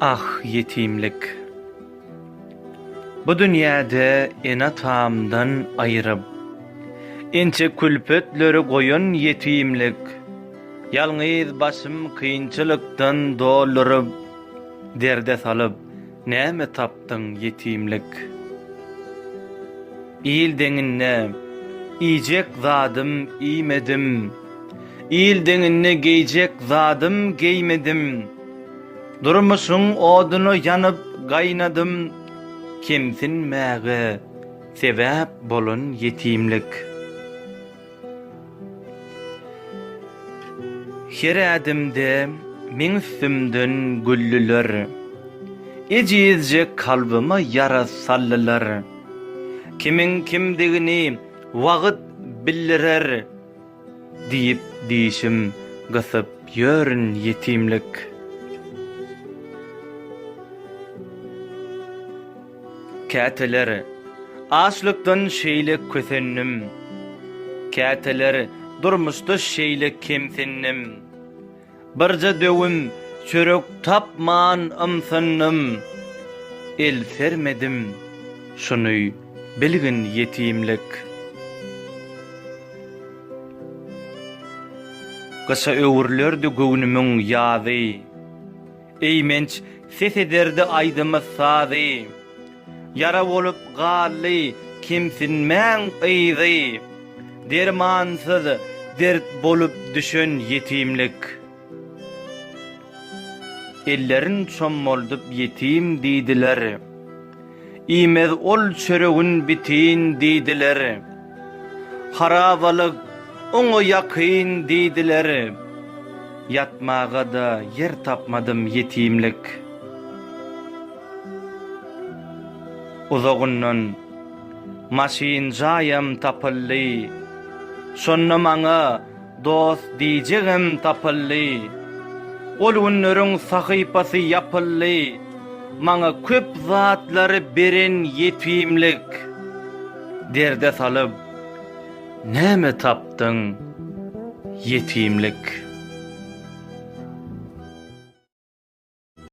Ah, ýetimlik! Bu dünýäde ene-atamdan aýryp, Ençe külpetleri goýan ýetimlik, Ýalňyz başym kynçylykdan dolduryp, Derde salyp, näme tapdyň ýetimlik? Il deňinde iýjek zadym iýmedim, Il deňinde geýjek zadym geýmedim. Durmuşyň oduna ýanyp gaýnadym, Kemsinmäge sebäp bolan ýetimlik. Her ädimde meň üstümden güldüler, Ejizje kalbyma ýara saldylar. Kimiň kimdigini wagt bildirer. Diýip dişim gysyp ýörün ýetimlik. Käteler açlykdan şeýle kösendim, Käteler durmuşda şeýle kemsindim. Birje döwüm çörek tapman ymsyndym, El sermedim, şuny bilgin ýetimlik. Gyşa öwrülerdi göwnümiň ýazy, Eýmenç ses ederdi aýdymy-sazy. Ýara bolup galdy kemsinmäň yzy, Dermansyz dert bolup düşen ýetimlik. Ellerin çommaldyp ýetim diýdiler, Iýmez ol çöregin bitin diýdiler. Harabalyk oňa ýakyn diýdiler, Ýatmaga-da ýer tapmadym ýetimlik. Uzagyndan maşyn jaýam tapyldy. Şonda maňa dost diýjegem tapyldy. Ol günleriň sahypasy ýapyldy. Maňa köp zatlary beren ýetimlik. Derde salyp, näme tapdyň, ýetimlik?